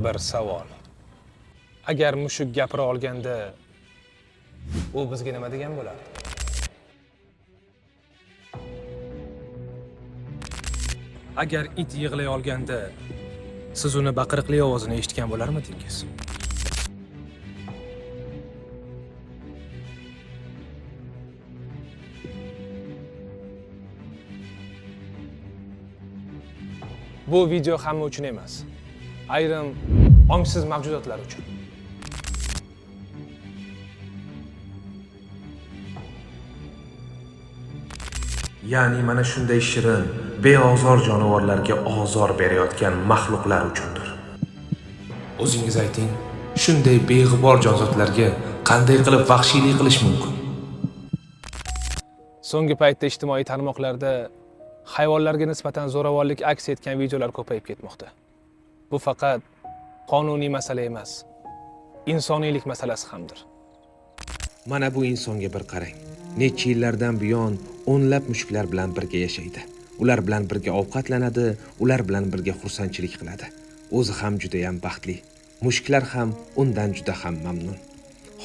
Bir savol. Agar mushuk gapira olganda, u bizga nima degan bo'lardi? Agar it yig'lay olganda, siz uni baqiriqli ovozini eshitgan bo'larmidingiz? Bu video hamma uchun emas. Ayrim ongsiz mavjudotlar uchun. Ya'ni mana shunday shirin, beozor jonivorlarga ozor berayotgan maxluqlar uchundir. O'zingiz ayting, shunday beg'ubor jonzotlarga qanday qilib vahshiylik qilish mumkin? So'nggi paytda ijtimoiy tarmoqlarda hayvonlarga nisbatan zo'ravonlik aks etgan videolar ko'payib ketmoqda. Bu faqat qonuniy masala emas, insoniylik masalasi hamdir. Mana bu insonga bir qarang. Necha yillardan buyon o'nlab mushuklar bilan birga yashaydi. Ular bilan birga ovqatlanadi, ular bilan birga xursandchilik qiladi. O'zi ham juda ham baxtli. Mushuklar ham undan juda ham mamnun.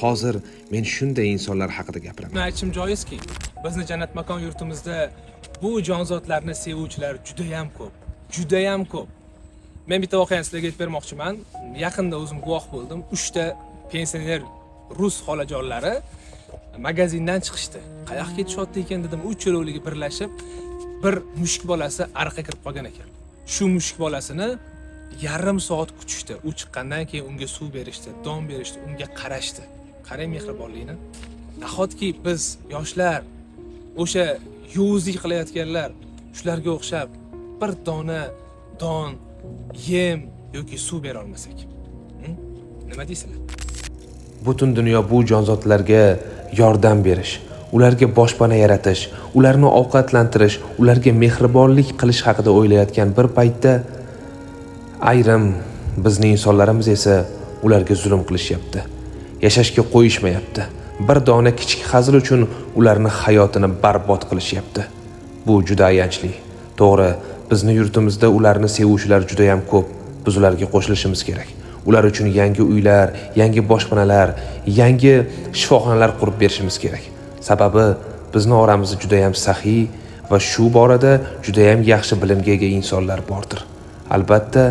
Hozir men shunday insonlar haqida gapiraman. Buni aytishim joizki, bizni jannat makon yurtimizda bu jonzotlarni sevuvchilar juda ham ko'p, juda ham ko'p. Men bitta voqeani sizlarga aytib bermoqchiman. Yaqinda o'zim guvoh bo'ldim. 3 ta pensioner rus xolajonlari magazindan chiqishdi. Qayoqqa ketishyapti ekan dedim. Uch yo'lovligi birlashib, bir mushuk bolasi ariqqa kirib qolgan ekan. Shu mushuk bolasini yarim soat kutishdi. U chiqqandan keyin unga suv berishdi, don berishdi, unga qarashdi. Qarang mehribonlikni. Nahotki biz yoshlar, o'sha yovuzlik qilayotganlar shularga o'xshab bir dona don, yem yoki suv bera olmasak? Nima deysizlar? Butun dunyo bu jonzotlarga yordam berish, ularga boshpana yaratish, ularni ovqatlantirish, ularga mehribonlik qilish haqida o'ylayotgan bir paytda ayrim bizning insonlarimiz esa ularga zulm qilishyapti. Yashashga qo'yishmayapti. Bir dona kichik hazil uchun ularni hayotini barbod qilishyapti. Bu juda ayanchli. To'g'ri, bizni yurtimizda ularni sevuvchilar juda ham ko'p. Biz ularga qo'shilishimiz kerak. Ular uchun yangi uylar, yangi boshpanalar, yangi shifoxonalar qurib berishimiz kerak. Sababi bizni oramizda juda ham saxiy va shu borada juda ham yaxshi bilimga ega insonlar bordir. Albatta,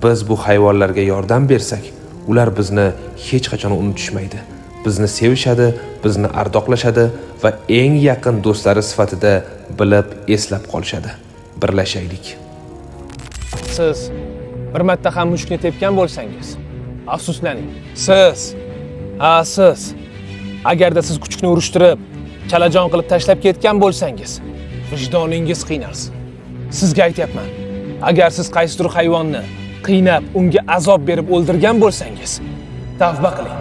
biz bu hayvonlarga yordam bersak, ular bizni hech qachon unutishmaydi. Bizni sevishadi, bizni ardoqlashadi va eng yaqin do'stlari sifatida bilib eslab qolishadi. Birlashaylik. Siz bir marta ham mushukni tepgan bo'lsangiz, afsuslaning. Siz, ha siz, agarda siz kuchukni urushtirib, chalajon qilib tashlab ketgan bo'lsangiz, vijdoningiz qiynalsin. Sizga aytyapman. Agar siz qaysidir hayvonni qiynab, unga azob berib o'ldirgan bo'lsangiz, tavba qiling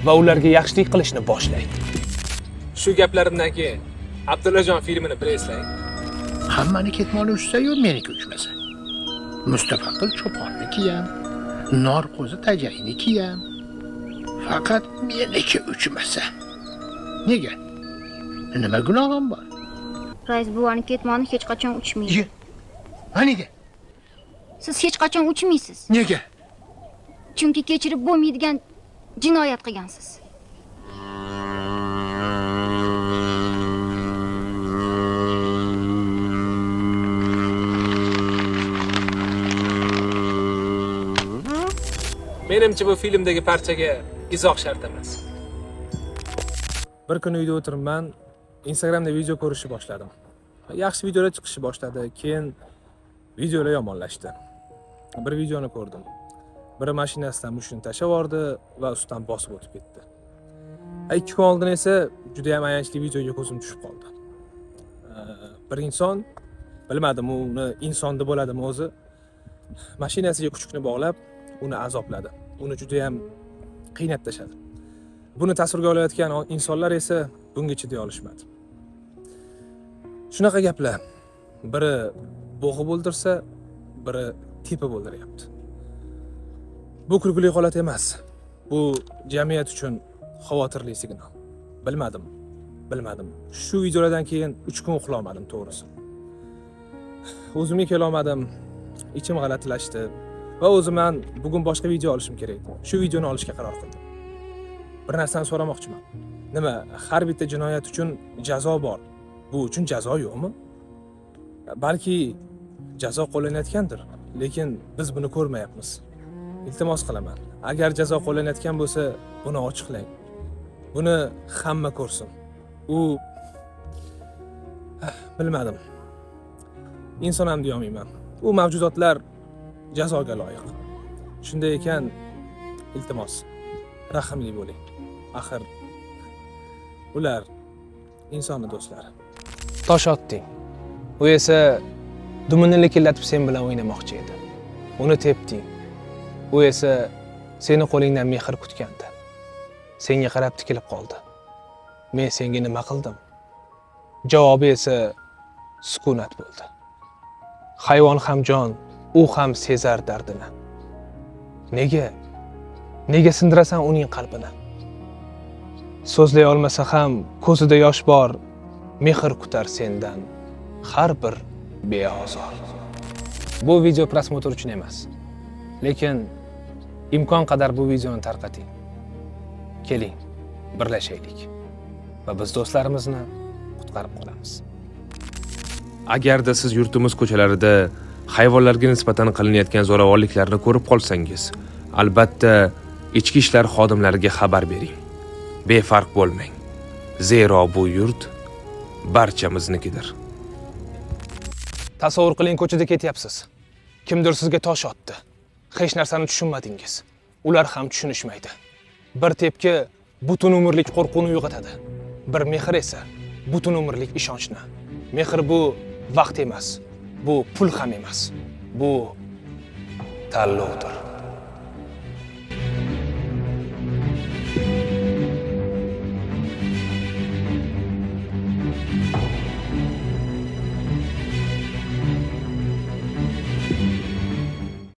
va ularga yaxshilik qilishni boshlang. Shu gaplarimdan keyin Abdullajon filmini bir eslang. Hammani ketmoni uchsa-yu meniki uchmasa. Mustafaqil cho'ponnikiyam, Norqo'zi tajangnikiyam. Faqat meniki uchmasa. Nega? Nima gunohim bor? Rais buvani ketmoni hech qachon uchmaydi. Ye. Ha nega? Siz hech qachon uchmaysiz. Nega? Chunki kechirib bo'lmaydigan jinoyat qilgansiz. Menimcha bu filmdagi parchaga izoh shart emas. Bir kun uyda o'tiribman, Instagramda video ko'rishni boshladim. Yaxshi videolar chiqishni boshladi, keyin videolar yomonlashdi. Bir videoni ko'rdim. Biri mashinasidan mushukni tashlab yubordi va ustidan bosib o'tib ketdi. 2 kun oldin esa juda ham ayanchli videoga ko'zim tushib qoldi. Bir inson, bilmadim uni inson deb bo'ladimi o'zi, mashinasiga kuchukni bog'lab, uni azobladi. Uni juda ham qiynab tashladi. Buni tasvirga olayotgan insonlar esa bunga chiday olishmadi. Shunaqa gaplar. Biri bo'g'ib o'ldirsa, biri tepib o'ldiryapti. Bu kulgili holat emas. Bu jamiyat uchun xavotirli signal. Bilmadim. Bilmadim. Shu videolardan keyin 3 kun uxlamadim to'g'risi. O'zimga kela olmadim. Ichim g'alatilashdi. Va o'zim ham bugun boshqa video olishim kerak edi. Shu videoni olishga qaror qildim. Bir narsani so'ramoqchiman. Nima, har bitta jinoyat uchun jazo bor. Bu uchun jazo yo'qmi? Balki jazo qo'llanayotgandir, lekin biz buni ko'rmayapmiz. Iltimos qilaman. Agar jazo qo'llanayotgan bo'lsa, buni ochiqlang. Buni hamma ko'rsin. U bilmadim. Inson ham deyolmayman. U mavjudotlar jazoga loyiq. Shunday ekan, iltimos, rahimli bo'ling. Axir ular insonni do'stlari. Tosh otding. U esa dumini likillatib sen bilan o'ynamoqchi edi. Uni tepding. U esa seni qo'lingdan mehr kutgandi. Senga qarab tikilib qoldi. Men senga nima qildim? Javobi esa sukunat bo'ldi. Hayvon ham jon, u ham sezar dardini. Nega? Nega sindirasan uning qalbini? So'zlay olmasa ham ko'zida yosh bor, mehr kutar sendan har bir beozor. Bu video просмотр uchun emas. Lekin imkon qadar bu videoni tarqating. Keling, birlashaylik va biz do'stlarimizni qutqarib qolamiz. Agarda siz yurtimiz ko'chalarida hayvonlarga nisbatan qilinayotgan zo'ravonliklarni ko'rib qolsangiz, albatta ichki ishlar xodimlariga xabar bering. Befarq bo'lmang. Zero bu yurt barchamiznikidir. Tasavvur qiling, ko'chada ketyapsiz. Kimdir sizga tosh otdi. Hech narsani tushunmadingiz. Ular ham tushunishmaydi. Bir tepki butun umrlik qo'rquvni uyg'otadi. Bir mehr esa butun umrlik ishonchni. Mehr bu vaqt emas, bu pul ham emas. Bu tanlovdir.